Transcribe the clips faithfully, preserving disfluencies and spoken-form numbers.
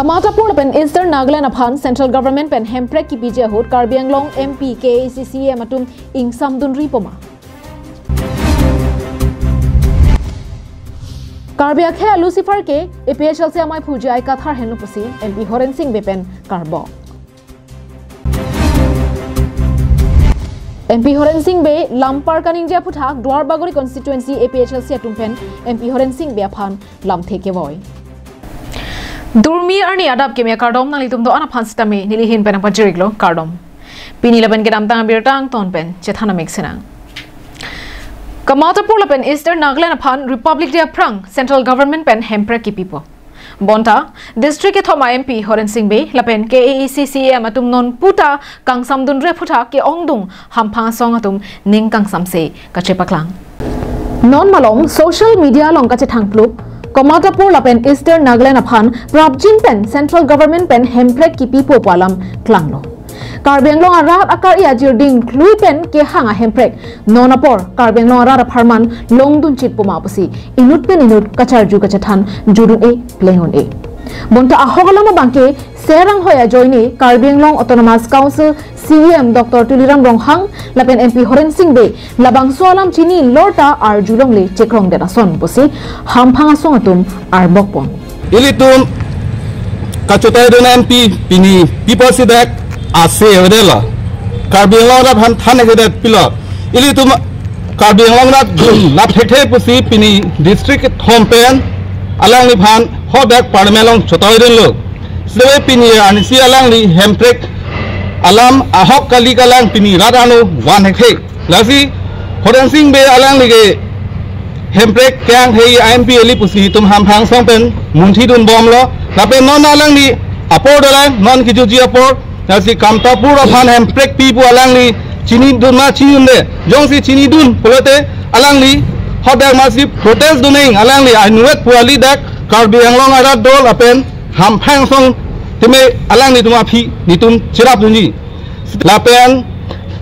Matapur lapen Eastern Nagaland aphan Central Government pen hemprek kipiji ahut Karbi Anglong M P, K A A C C E M atum ingsamdunri poma. Karbi akhei Lucifer ke A P H L C amei phu J I Kathar henlo pusi M P Horen Sing Bey pen karbok. M P Horen Sing Bey lampar kaningje aphuthak Duar Bagori constituency A P H L C atum pen M P Horen Sing Bey aphan lamthe kevoi. Durmi arni adap keme kardom nanglitum do-an aphan sitame neli ahin pen nangpajir-iklo, kardom. Pini lapen kedamtang abirta angton pen chethan amik sinang. Kamatapur lapen Eastern Nagaland aphan Republic Day aphrang Central Government pen hemprek kipipo. Bonta, District kethom a M P Horen Sing Bey lapen K A A C C E M atum non puta kangsamdunre aphuthak ke-ongdung hamphang asong atum ning kangsamse kachepaklang. Non malom social media along kachethang pluk, Kamatapur lapen Eastern Nagaland aphan prapjin pen Central Government pen hemprek kipipo pu alam klanglo. Karbi Anglong arat akar-i ajir ding klui pen kehang ahemprek non apor Karbi Anglong arat apharman longdunchit poma pusi inut pen inut kacharju kachethan judun-e pleng un-e. Bonta ahok alam abangke Serang hoi ajoine Karbi Anglong Autonomous Council C E M Doctor Tuliram Ronghang lapen M P Horen Sing Bey labangso alam chini lorta arjulongle chekrongdet ason pusi hamphang asong atum arbokpon. Ilitum kachotoi dun M P pini people si dak ase avedetlo. Karbi Anglong arat aphan than ekedet pilo. Ilitum Karbi Anglong arat dun lap thekthe pusi pini district kethom pen alangliphan hadak parliament along chotoi dunlo. Sebe pini anisi alangli hemprek alam ahok kali kalang pini rat ano van hekhe. Lasi Horen Sing Bey alangli ke hemprek kehang hei I M P eli pusi itum hamphang asong pen munthi dunbomlo. Lapen non alangli apor dolang non kijuji apor. Lasi Kamatapur aphan hemprek pi pu alangli chinidun ma chinidunde. Jongsi chinidun pulote alangli hadak masi protest dun-eng alangli ainwet pu ali dak Karbi Anglong arat do lapen hamphang asong teme alanglitum aphi nelitum cherapdunji. Lapen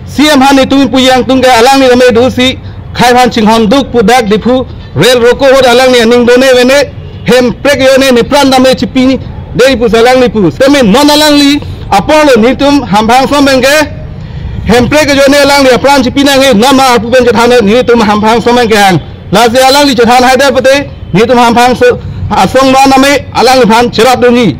C M aphan nelitum pu yang tung ke alangli tame dosi khei aphan chinghon duk pu dak Diphu rel roko ahut alangli aning done vene hemprek jone nepran tame chipi dei pu alangli pu. Teme non alangli apor lo nelitum hamphang asong pen ke hemprek jone alangli apran chipi nanghe non ma arpu pen chethan nelitum hamphang asong pen kehang. Lasi alangli chethan haidet pute nelitum hamphang so asong ma name alangliphan cherapdunji.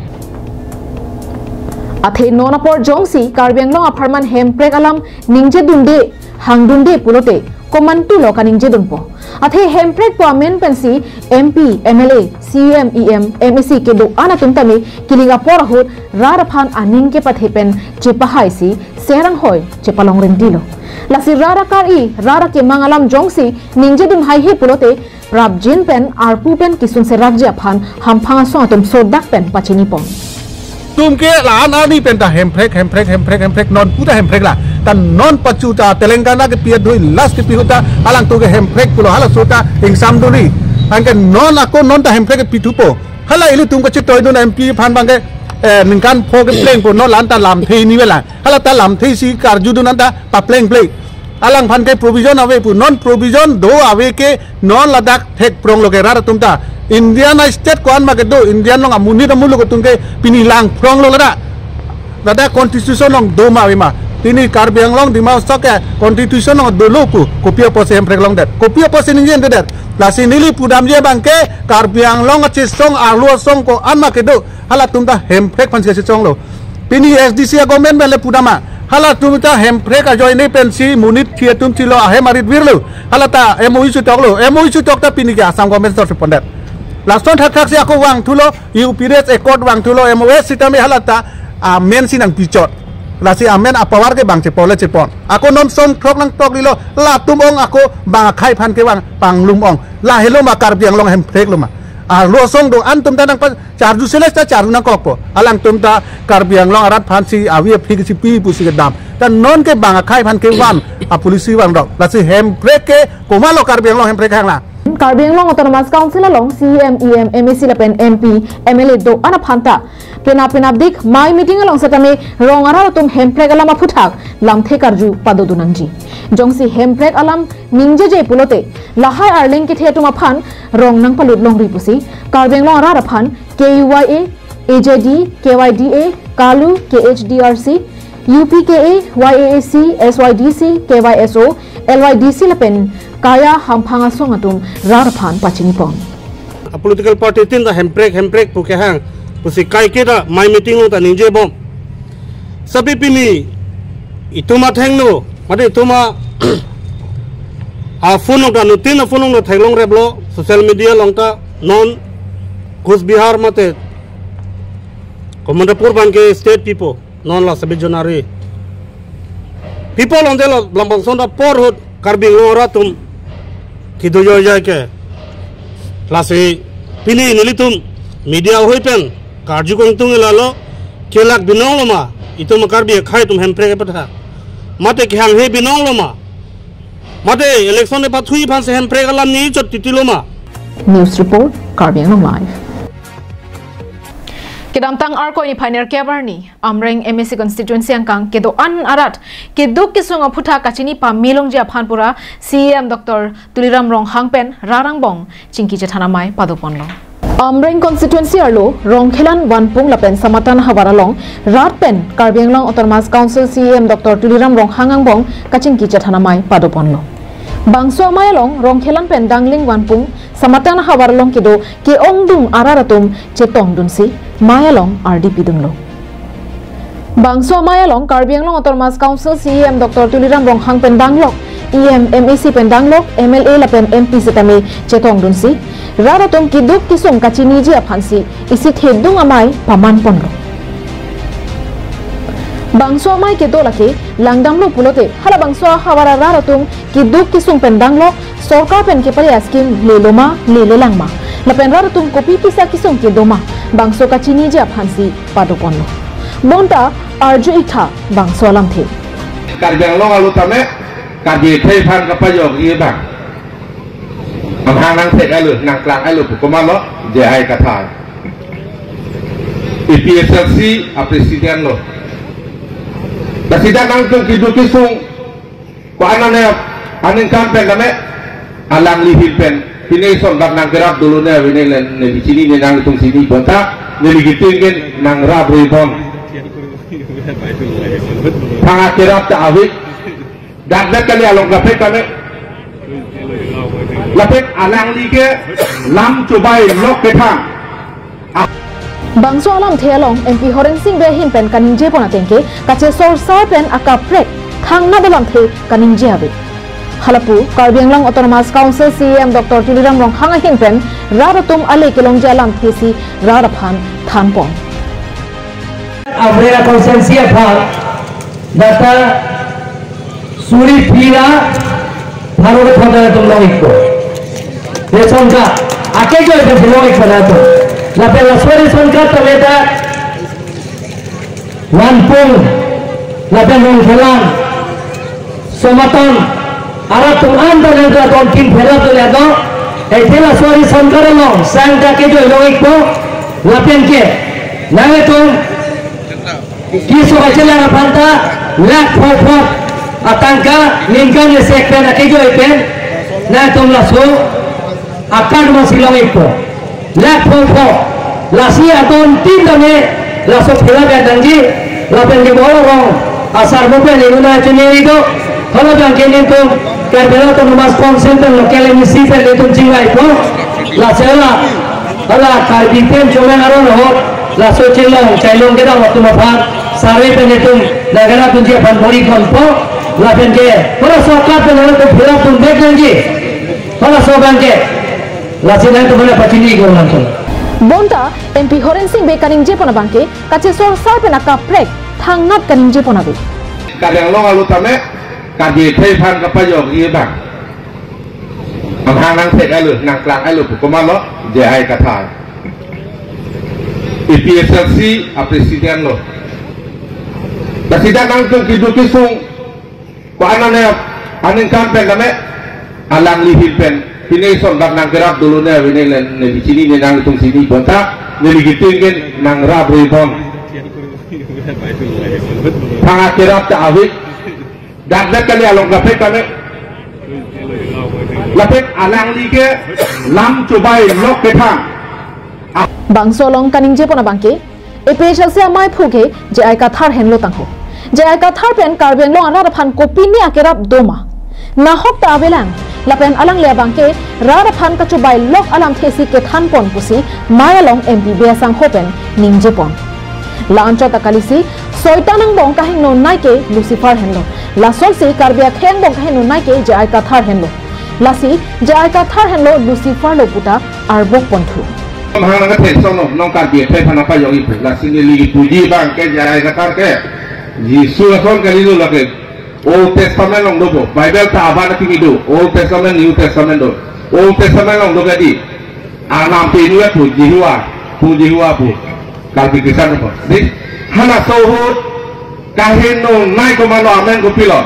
Athe non apor jongsi Karbi Anglong apharman hemprek alam ningjedunde hangdunde pulote komantulo kaningjedunpo. Athe hemprek pu amen pensi M P, M L A, C E M, E M, M A C kedo-an atum tame kiling apor ahut rat aphan aning kepathe pen chepahaisi Serang hoi chepalong ringtilo. Lasi rat akar-i, rat akemang alam jongsi ningjedun haihe pulote prapjin pen arpu pen kisung serakji aphan hamphang asong atum sodak pen pachinipon. Tum ke la-an arni pen ta hemprek, hemprek, hemprek, hemprek, non puta hemprek la. Ta non pachu ta Telangana kepi adhui last kepi ahut ta alangtum ke hemprek pulo halaso ta ingsamdunri. Anke non ako non ta hemprek kepithupo. Hala ilitum kachetoidun M P aphan abangke, eh, ningkan pho keplengpo non la-an ta lamthe ni vela. Hala ta lamthe si karjudun anta paplengple. Alangphan ke provision ave pu non provision do ave ke non ladak thekpronglo ke rat atum ta. Indian state ko-an ma kedo, Indian along amonit amuluk atum ke pini langpronglo ladak. Ladak constitution along do ma ave ma. Pini Karbi Anglong Dima Hasao ke constitution along dolo pu kopi apotsi hemprek longdet. Kopi apotsi ningjededet. Lasi neli pudamji abangke Karbi Anglong achesong arlo asong ko-an ma kedo. Halatum ta hemprek aphansi kachesonglo. Pini A D C a-government pen le pudam ma. Halatum ta hemprek ajoine pensi monit thi atum thilo ahem arit virlo. Hala ta M O U chotoklo. M O U chotok ta pini ke Assam government sor si pondet. Lason thakthak si ako vangthulo, U P D S accord vangthulo, M O S sitame hala ta amen si nangpichot. Lasi amen a-power ke bang chepole chepon. Ako non som throk nangthoklilo, latum ong ako bang akhei aphan kevang panglum ong. Lahelo ma Karbi Anglong hemprek lo ma. Arlo asong do-an atum ta nangpacharju seles ta charju nangkokpo. Alangtum ta Karbi Anglong arat aphansi avi aphi kisi pi pusi kedam. Ta non ke bang akhei aphan kevan a-policy vangdok. Lasi hemprek ke komatlo Karbi Anglong hemprek hangla. Karbi Anglong Autonomous Council along C E M, E M, M A C lapen M P, M L A do-an aphan ta penap penapdik mei meeting along setame rong arat atum hemprek alam aphuthak lamthe karju padodun nangji. Jongsi hemprek alam ningjeje pulote lahai arleng kethe atum aphan rong nangpalut longri pusi Karbi Anglong arat aphan K U Y A, A J D, K Y D A, KALU, K H D R C, U P K A, Y A A C, S Y D C, K Y S O, L Y D C lapen Kaya Hamphang Asong atum rat aphan pachinipon. A political party tin ta hemprek hemprek pu kehang pusi kaiketa amei meeting along ta ningjebom. Sabi pini itum athengno, mate itum a, a phone along ta nutin a phone along ta theklongreblo, social media along ta non Cooch Behar mate Kamalapur abangke state pipo, non la sabit jonari pipo along delo, labangso ta porhut Karbi Anglong arat atum kedo joijai ke. Lasi pini nelitum media ahoi pen karju kangtung lalo, kelak binong loma, itum Karbi akhei atum hemprek apatha. Mate kehanghe binong loma. Mate election epathu aphansi hemprek alam ni chot titi loma. News report, Karbi Anglong Live. Kedamtang Arkoi niphai nerkep arni Amreng M A C constituency angkang kedo-an arat keduk kesung aphutha kachini pame longji aphan pura C E M Doctor Tuliram Ronghang pen rat angbong chingki chethan amei padoponlo. Amreng constituency arlo Rongkhelan, Vanpung lapen Samatan havar along rat pen Karbi Anglong Autonomous Council C E M Doctor Tuliram Ronghang angbong kachingki chethan amei padoponlo. Bangso amei along Rongkhelan pen Dangling, Vanpung, Samatan havar along kedo ke-ongdung arat atum chetongdunsi mei along ardi pidunlo. Bangso amei along Karbi Anglong Autonomous Council C E M Doctor Tuliram Ronghang pen danglok, E M, M A C pen danglok, M L A lapen M P setame chetongdunsi rat atum keduk kesung kachiniji aphansi isi thedung amei pamanponlo. Bangso amei kedo lake langdamlo pulote halabangso ahavar arat atum keduk kesung pen danglok, sorkar pen kepale a-scheme leloma lelelang ma, lapen rat atum kopi pisa kesung kedoma, bangso kachiniji aphansi padoponlo. Bonta arju-iktha bangso alamthe. Karbi Anglong arlo tame Karbi akhei aphan kapajokji abang amahang nangthek-etlo, nangklang-etlo pu komatlo, J I Kathar, A P H L C a-president lo. Lasi dak nangtum keduk kesung ko-an ane aningkan pen tame alangli ahin pen pine son bak nangkerap dolo ne, pine le neli chinine, nangtum chini, bonta neli kitin ken nangrap ribon. Thang akerap ta ave. Dak dak kali along lapen tame, lapen alangli ke lam chobai lok kethang. Bangso alamthe along M P Horen Sing Bey ahin pen kaningjepon ateng ke kachesorsar pen akaprek thangnat alamthe kaningje ave. Halapu Karbi Anglong Autonomous Council C E M Doctor Tuliram Ronghang ahin pen rat atum ale kelongji alamthe si rat aphan thanpon. Amreng constituency aphan data suri phli ra pharo kethom atum long-ikpo. Ration card akejoi pen si long-ikpo atum. Lapen laso ration card tame ta Vanpung, lapen Rongkhelan, Samatan arat atum an ta nang ta don kin phera tu le do. Ethela sori sankar along sang ta kejoi long-ikpo. Lapen ke nangtum keso kachelang aphan ta lakh pho pho atangka ningkan esek pen akejoi pen nangtum laso akar masi long-ikpo. Lakh pho pho. Lasi atum tin tame laso phela ke dangji, lapen ke bolo rong asar mo pen inuna chini ido. Hala abang ke nelitum Karbi Anglong Autonomous Council pen local M A C pen nelitum chingvaipo. Lasi hala, hala Karbi pen chomeng aron ho, laso chelong chailong kedam atum aphan, sare pen nelitum nangkerapdunji aphan bor-iponpo. Lapen ke hala sorkar pen nelitum phela pun bek dangji. Hala so abang ke lasi nangtum hala pachini iknon nangtum. Bonta M P Horen Sing Bey kaningjepon abang ke kachesorsar pen akaprek thangnat kaningjepon ave. Karbi Anglong arlo tame Karbi akhei aphan kapajokji abang amahang nangthek-etlo, nangklang-etlo pu komatlo, J I Kathar, A P H L C a-president lo. Lasi dak nangtum keduk kesung ko-an ane aningkan pen tame alangli ahin pen pine son bak nangkerap dolo ne, pine le neli chinine, nangtum chini, bonta neli kitin ken nangrap ribon. Thang akerap ta ave. Dak dak kali along lapen tame, lapen alangli ke lam chobai lok kethang. Bangso along kaningjepon abang ke APHLC amaiphu ke J I Kathar henlo tangho. J I Kathar pen Karbi Anglong arat aphan kopine akerap doma? Nahok ta avelang. Lapen alangli abangke rat aphan kachobai lok alamthe si kethan pon pusi mai along M P Bey asangho pen ningje pon. La anchot akalisi, Soitan angbong kahingno nai ke Lucifer henlo. Lasonsi Karbi akhei angbong kahingno nai ke J I Kathar henlo. Lasi J I Kathar henlo Lucifer lo puta arbok ponthu. Hang nang thek sono nong Karbi akhei aphan apa yong ipu. Lasi neli puji abangke J I Kathar ke Jisu ason kalilo lake. Old Testament along dopo. Bible ta aban akimi do. Old Testament, New Testament do. Old Testament along do kadi. Anam pinu pu Jehovah, pu Jehovah pu. Karbi Christian pu. Di, halaso ahut kahingno nai komatlo, amen kopilo?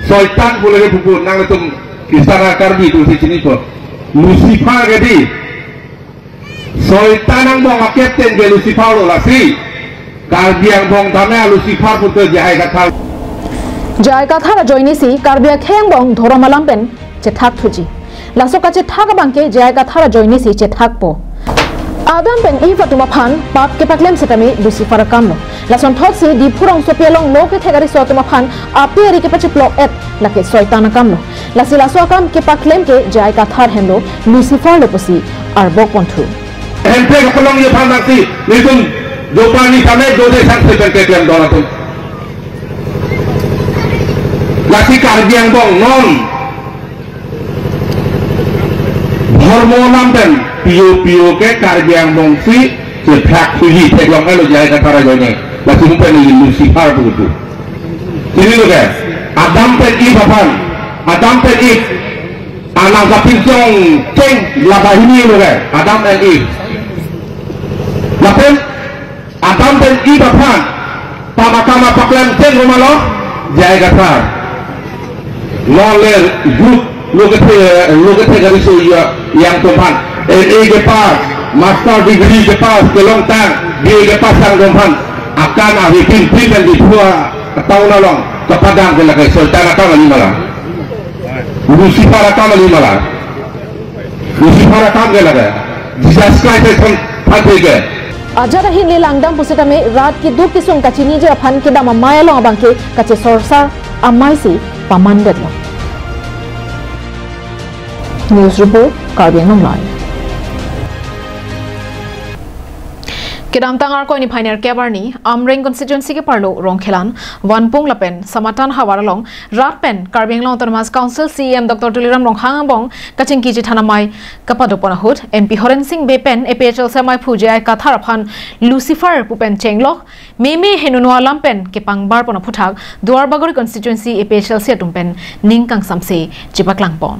Soitan pu lake pupu, nanglitum Christian a Karbi atum si chinipo. Lucifer kadi. Soitan angbong a-captain ke Lucifer lo, lasi Karbi angbong tame a-Lucifer puta J I Kathar. J I Kathar ajoine si Karbi akhei angbong dhorom alam pen chethak thuji. Laso kachethak abangke J I Kathar ajoine si chethakpo. Adam pen Eve atum aphan pap kepaklem setame Lucifer akamlo. Lasonthotsi Diphu rongsopi along lo kethek ariso atum aphan ape ari kepachiplok-et lake Soitan akamlo. Lasi laso akam kepaklem ke J I Kathar henlo, Lucifer lo pusi arbok ponthu. Hemprek apolong ye phan nangsi, nelitum dopani kame dode sang sepen keklem don atum. Lasi Karbi angbong non dhormo alam pen pio pio ke Karbi angbong si chethak thuji, theklong elo J I Kathar ajoine. Lasi hum pen neli Lucifer putu. Chinilo ke, Adam pen Eve aphan, Adam pen Eve, anang kapinchong cheng labahini lo ke, Adam and Eve. Lapen Adam pen Eve aphan pap akam paklem cheng komatlo? J I Kathar. Lo le youth, lo kethe, lo kethe gari so ya, yang atum aphan M A kepass, master degree kepass, kelongtang, B A kepass sang atum aphan akan avi pinpin dan Diphu a-town along kapadam ke lake Soitan akam kali ma la? Lucifer akam kali ma la? Lucifer akam ke lake. Jesus Christ ason phan ke. Ajat ahin le langdam pusitame rat keduk kesung kachiniji aphan kedam amei along abangke kachesorsar amei si pamandetlo. News report, Karbi Anglong Live. Kedamtang Arkoi niphai nerkep arni Amreng constituency keparlo Rongkhelan, Vanpung lapen Samatan havar along rat pen Karbi Anglong Autonomous Council C E M Doctor Tuliram Ronghang angbong kachingki chethan amei kapadopon ahut M P Horen Sing Bey pen A P H L C amaiphu J I Kathar aphan Lucifer pu pen chenglok, meme hennono alam pen kepangbar pon aphuthak Duarbagori constituency A P H L C atum pen ning kangsamse chepaklangpon.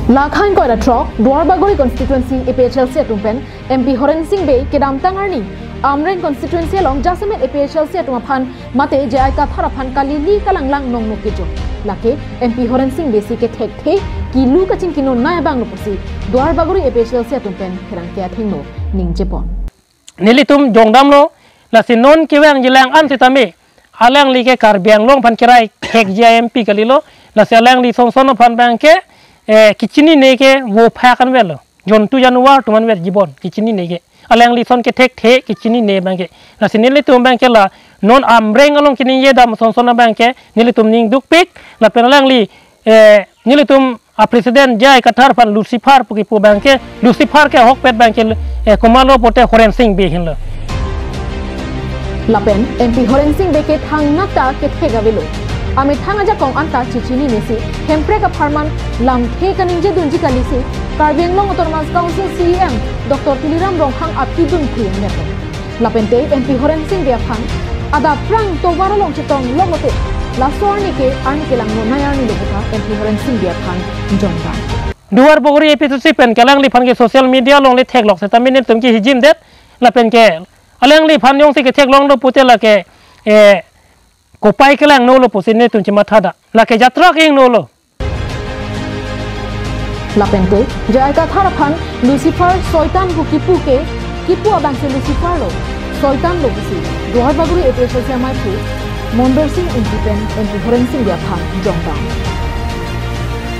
Lakhan koira throk Duarbagori constituency A P H L C atum pen M P Horen Sing Bey kedamtang arni Amreng constituency along jasemet A P H L C atum aphan mate J I Kathar aphan kalili kalanglang nongno kejok. Lake M P Horen Sing Bey si kethekthe kilu kachingkino nai abang lo pusi Duarbagori A P H L C atum pen pherangke athengno ningjepon. Nelitum jongdamlo, lasi non kevang jilang an sitame, alangli ke Karbi Anglong aphan kerai thekji M P kalilo, lasi alangli sonson aphan abangke, eh, kachinine ke vo phak anvetlo. Jontu januar atum anvet jibon, kachinine ke. Alangli ason kethekthe kachinine abangke. Lasi nelitum abangke la, non Amreng along kaningje dam sonson abangke, nelitum ning dukpik, lapen alangli, eh, nelitum a-president J I Kathar aphan Lucifer pu kipu abangke, Lucifer ke ahokpet abangke, eh, komatlo pote Horen Sing Bey henlo. Lapen M P Horen Sing Bey ke thangnat ta kethek avelo. Amethang ajakong anta chechinine si, Hemprek apharman lamthe kaningje dunji kalisi, Karbi Anglong Autonomous Council C E M Doctor Tuliram Ronghang apidun khuyan neto. Lapente M P Horen Sing Bey aphan adap aphrang tovar along chetong longlote, laso arni ke arni kelangno nai arni lo puta M P Horen Sing Bey aphan jongdam. Duarbagori A P H L C pen ke alangliphan ke social media along le theklok setame nelitum ke hijimdet, lapen ke alangliphan jongsi ketheklonglo pute lake, eh, kopai kelangnolo pusi nelitum chematha da. Lake jatra ke ingnolo. Lapente, J I Kathar aphan Lucifer Soitan pu kipu ke, kipu abangke Lucifer lo, Soitan lo pusi Duarbagori A P H L C amaiphu Mondor Sing Ingti pen M P Horen Sing Bey aphan jongdam.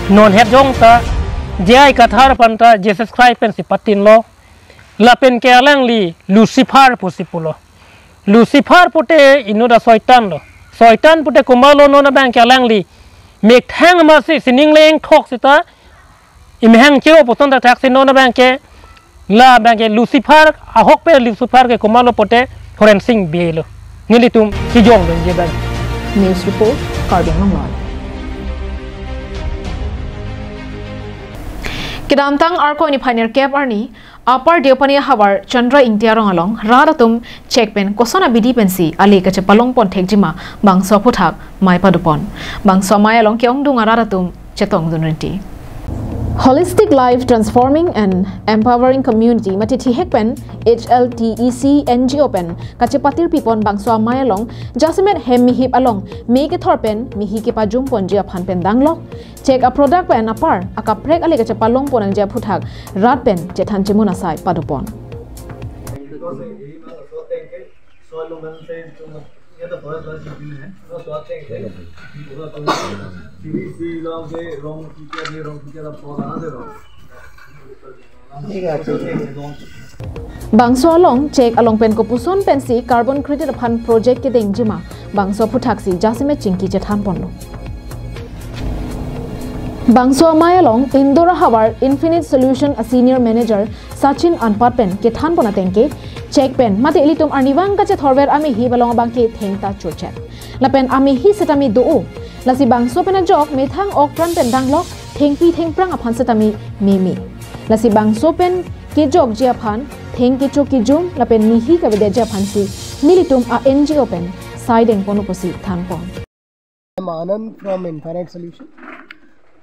Non het jong ta, J I Kathar aphan ta Jesus Christ pensi patinlo. Lapen ke alangli Lucifer pusi pulo. Lucifer pute inut asoitan lo. Soitan pute komatlo non abang ke alangli methang amatsi sining lengthok sita imhang chiro puson ta thaksi non abang ke, la abang ke Lucifer, ahokpet Lucifer ke komatlo pute Horensing Bey lo. Nelitum kejongdunji abang. News report, Karbi Anglong Live. Kedamtang Arkoi niphai nerkep arni, Upper Deopani ahavar Chandra Ingti arong along rat atum chek pen koson abidi pensi ale kachepalong pon thekjima bangso aphuthak mei padopon. Bangso amei along ke-ongdung arat atum chetongdun rinti. Holistic Life Transforming and Empowering Community mate thihek pen H L T E C N G O pen kachepatir pipon bangso amei along jasemet hem mihip along mei kethor pen mihi kepajum ponji aphan pen danglok, chek a-product pen apar akaprek ale kachepalong pon nangji aphuthak rat pen chethan chimun asai padopon. Bangso along chek along pen kopuson pensi carbon credit aphan project kedengjima bangso aphuthak si jasemet chingki chethan ponlo. Bangso amei along Indore ahavar Infinite Solution a-Senior Manager Sachin anpat pen kethan pon ateng ke, chek pen mate ilitum arnivang kachethorver amihip along abang ke thengta chochet. Lapen amihi setame do-o. Lasi bangso pen ajok methang okpran pen danglok, thengpi thengphrang aphan setame meme. Lasi bangso pen kejokji aphan, theng kecho kejum lapen mihi kavedetji aphansi nelitum a-N G O pen sai dengpon pusi thanpon. I'm Anand from Infinite Solution.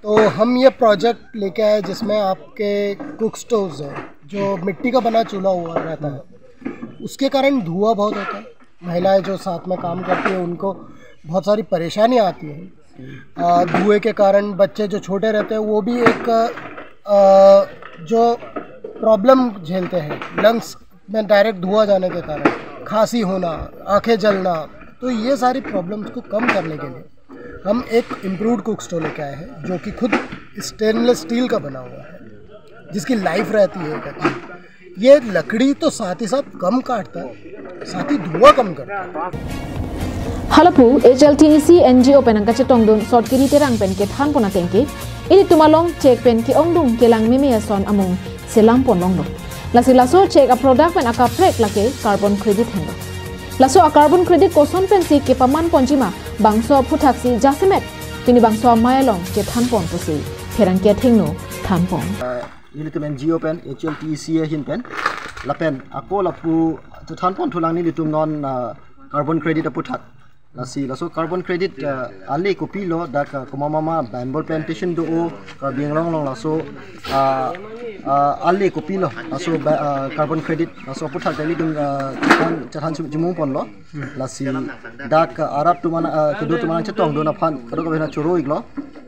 तो हम ये प्रोजेक्ट लेके आए जिसमें आपके cook stoves है, जो मिट्टी का बना चूल्हा हुआ रहता है, उसके कारण धुआं बहुत होता है। महिलाएं जो साथ में काम करती है उनको बहुत सारी परेशानी आती है। अ, धुएं के कारण बच्चे जो छोटे रहते हैं वो भी एक अ, जो प्रॉब्लम झेलते हैं लंग्स में डायरेक्ट धुआं जाने के कारण, खांसी होना, आंखें जलना, तो ये सारी प्रॉब्लम्स को कम करने के लिए हम एक इम्प्रूव्ड कुक स्टोव लेके आए हैं जो कि खुद स्टेनलेस स्टील का बना हुआ है, जिसकी लाइफ रहती है एक अच्छी। ये लकड़ी तो साथ ही साथ कम काटता है, साथ ही धुआं कम करता है। Halapu H L T E C N G O pen nangkachetongdun Sot Kiri Terang pen kethan pon ateng ke, ilitum along chek pen ke-ongdung kelang meme ason amung selam pon longlo. Lasi laso chek a-product pen akaprek lake carbon credit henlo. Laso a-carbon credit koson pensi kepaman ponjima bangso aphuthak si jasemet pini bangso amei along chethan pon pusi pherangke athengno than pon. Nelitum N G O pen H L T E C ahin pen lapen ako lapu chethan pon thulang nelitum non, ah, carbon credit aphuthak. Lasi laso carbon credit, ah, ale kopilo dak, ah, komat mama bamboo plantation do-o Karbi Anglong along laso, ah, ah, ale kopilo laso ba-, ah, carbon credit laso aphuthak nelitum, ah, chethan, chethan chim-, chimung ponlo. Lasi dak, ah, arat atum an, ah, kedo atum an nangchetongdun aphan kadokave nangchoro-iklo.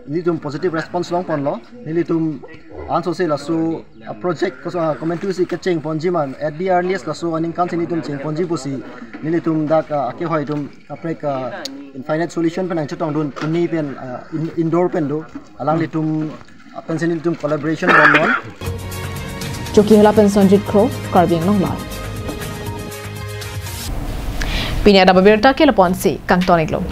Nelitum positive response long ponlo. Nelitum ansose laso, ah, project koso, ah, komantu si kecheng ponji ma at the earliest laso aningkan si nelitum cheng ponji pusi nelitum dak, ah, akehoi atum kaprek, ah, Infinite Solution pen nangchetongdun, Pune pen, ah, In-, Indore pen do, alanglitum, ah, pensi nelitum collaboration bom non. Chokihola pen Sonjit Kro, Karbi Anglong Live. Pini adap abirta ke lapu-an si kangton-iklo.